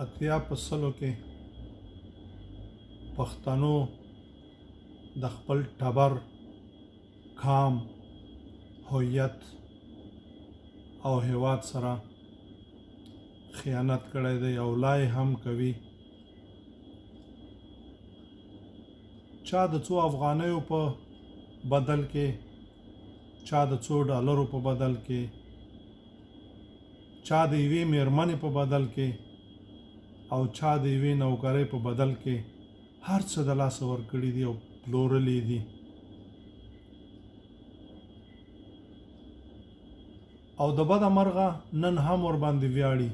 80 په سلو کې پښتنو د خپل ټبر، کام، هویت او هیواد سره خیانت کړی دی او لا یې هم کوي. چا د څو افغانیو په بدل کې، چا د څو ډالرو په بدل کې، چا د یوې میرمنې په بدل کې او چا د یوې نوکرۍ په بدل کې هر څه د لاسه ورکړي دي او پلورلي دي. او د بده مرغه نن هم ورباندې ویاړي.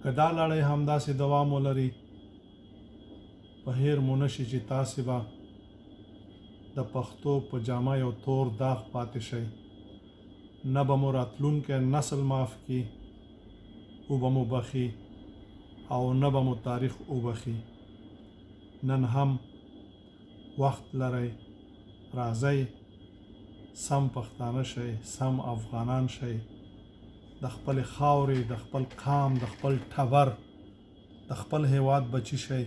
که دا لړۍ همداسې دوام ولري، په هېر مو نه شي چې تاسې به د پښتو په جامه یو تور داغ پاتې شئ، نه به مو راتلونکی نسل معاف کړي، وبه مو بخښي او نه به مو تاریخ وبخښي. نن هم وخت لرئ، راځئ سم پښتانه شئ، سم افغانان شئ، د خپلې خاورې، د خپل قام، د خپل ټبر، د خپل هېواد بچي شئ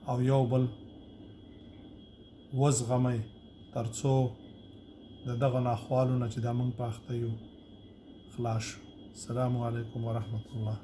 او یو بل وزغمئ ترڅو د دغه ناخوالو نه چې دا موږ په اخته یو خلاص شو. السلام علیکم ورحمت الله.